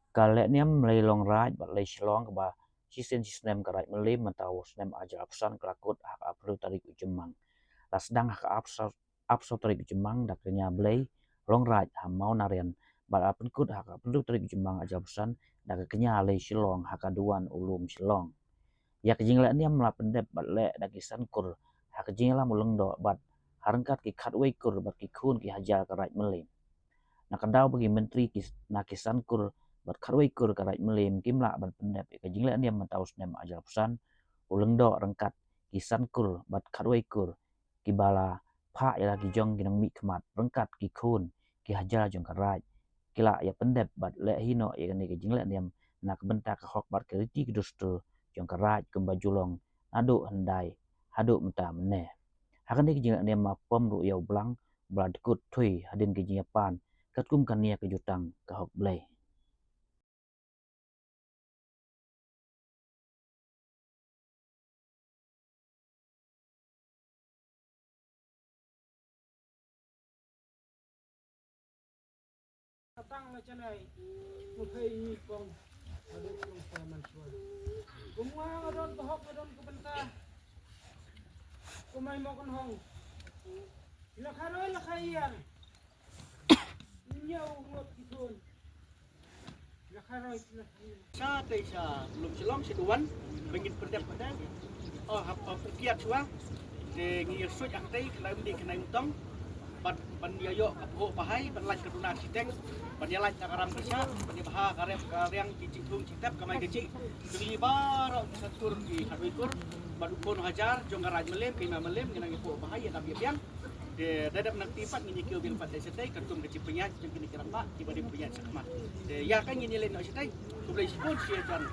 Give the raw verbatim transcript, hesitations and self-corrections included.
Ka lehniam lei Longraij bad lei Shillong kaba shisien shisnem ka Raij Mylliem mynta u snem arhajar arphew san ka la kut ha ka arphew tarik u Jymmang. La sdang ha ka arphew saw tarik u Jymmang da ka kñia Blei Longraij ha Mawnarein bad la pynkut ha ka arphew tarik u Jymmang arhajar arphew san da ka kñia lei Shillong ha ka Duwan u Lum Shillong. Ïa ka jinglehniam la pyndep bad leh da ki san kur ha ka jingïalam u lyngdoh bad ha ryngkat ki khatwei kur bad ki khun ki hajar ka Raij Mylliem. Na ka daw ba ki myntri ki, na ki san kur bad khatwei kur ka Raij Mylliem kim lah ban pyndep ïa ka jinglehniam mynta u snem arhajar arphew san u lyngdoh ryngkat ki san kur bad khatwei kur kiba la phah ïa la ki jong ki nongmihkhmat ryngkat ki khun ki hajar jong ka Raij ki lah ïa pyndep bad leh hi noh ïa kane ka jinglehniam na ka bynta ka hok bad ka riti ka dustur jong ka Raij kumba ju long naduh hyndai haduh mynta mynne. Ha kane ka jinglehniam ma pom ruh ïa u blang ba la dkut thui hadien ka jingïapan katkum ka nia ka jutang ka hok Blei. Katang la chanai, u phei ni kong, aduk kong sa man sua. Kumwa ngadon ka hok ngadon ka bynta. Kumai mo kan hong. La kharoi la khaian. Nyau ngot ki thon. Sa tei sa lum Shillong sa duwan ba ngin pyndep pat. Oh, hap, hap kiat shuwa. Te ngi ïa suit ak tei khnai mdi khnai mtong. Ban, ban ïa ïoh ka phuh bahai, ban lait ka duna siteng, ban ïa lait na ka ram ka shah, ban ïa bha ka rep ka riang ki jingthung jingtep kamai ka jing. Te ngi baroh ki satur ki khatwei kur bad u khun hajar jong ka Raij Mylliem, ki ma Mylliem, ngi nang ïa phuh bahai ïa dap ïa biang. Te da dep nang ti pat ngin ïa kiew biang pat dei sa tei katkum ka jingpynïaid jong kine ki rangbah kiba dei pynïaid shakhmat. Te ïa ka ngin ïa leit noh sa tei. Khublei shibun shi hajar.